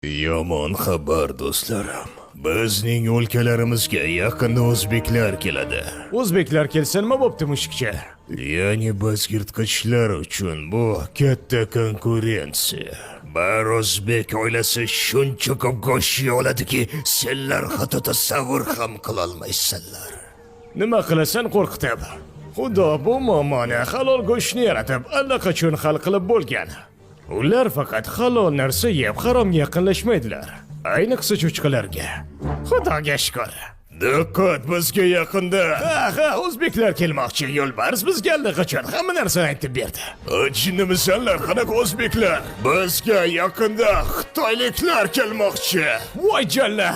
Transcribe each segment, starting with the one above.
Yomon xabar, do'stlarim. Bizning o'lkalarimizga yaqinda o'zbeklar keladi. O'zbeklar kelsa, nima bo'pti, mushukcha? Ya'ni biz yirtqichlar uchun bu katta konkurensiya. Bir o'zbek oilasi shuncha ko'p go'sht yeya oladiki, senlar hatto tasavvur ham qilolmaysanlar. Nima qilasan qo'rqitib? Xudo bu muammoni halol go'shtni yaratib, allaqachon hal qilib bo'lgan. Ular faqat halol narsa yeb, haromga yaqinlashmaydilar. Ayniqsa cho'chqalarga. Xudoga shukr. Diqqat, bizga yaqinda Ha, o'zbeklar kelmoqchi. Yo'lbars bizga allaqachon hamma narsani aytib berdi. Jinnimisanlar, qanaqa o'zbeklar? Bizga yaqinda xitoyliklar kelmoqchi. Voy jalla!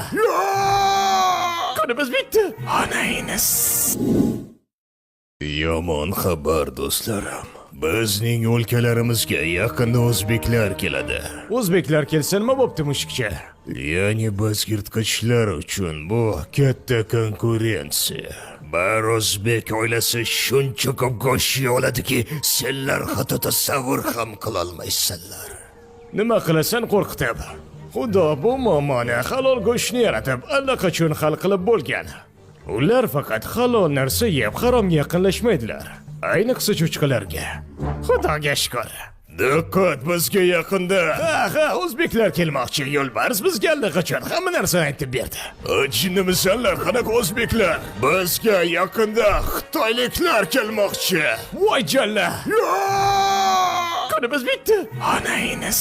Kunimiz bitdi. Onangni. Yomon xabar, do'stlarim. Bizning o'lkalarimizga yaqinda o'zbeklar keladi. O'zbeklar kelsa, nima bo'pti, mushukcha? Ya'ni biz yirtqichlar uchun bu katta konkurensiya. Bir o'zbek oilasi shuncha ko'p go'sht yeya oladiki, senlar hatto tasavvur ham qilolmaysanlar. Nima qilasan qo'rqitib? Xudo bu muammoni halol go'shtni yaratib, allaqachon hal qilib bo'lgan. Ular faqat halol narsa yeb, haromga yaqinlashmaydilar. Ayniqsa cho'chqalarga. Xudoga shukr. Diqqat, bizga yaqinda Ha, o'zbeklar kelmoqchi. Yo'lbars bizga allaqachon hamma narsani aytib berdi. Jinnimisanlar, qanaqa o'zbeklar? Bizga yaqinda xitoyliklar kelmoqchi. Voy jalla! Kunimiz bitdi. Onangni.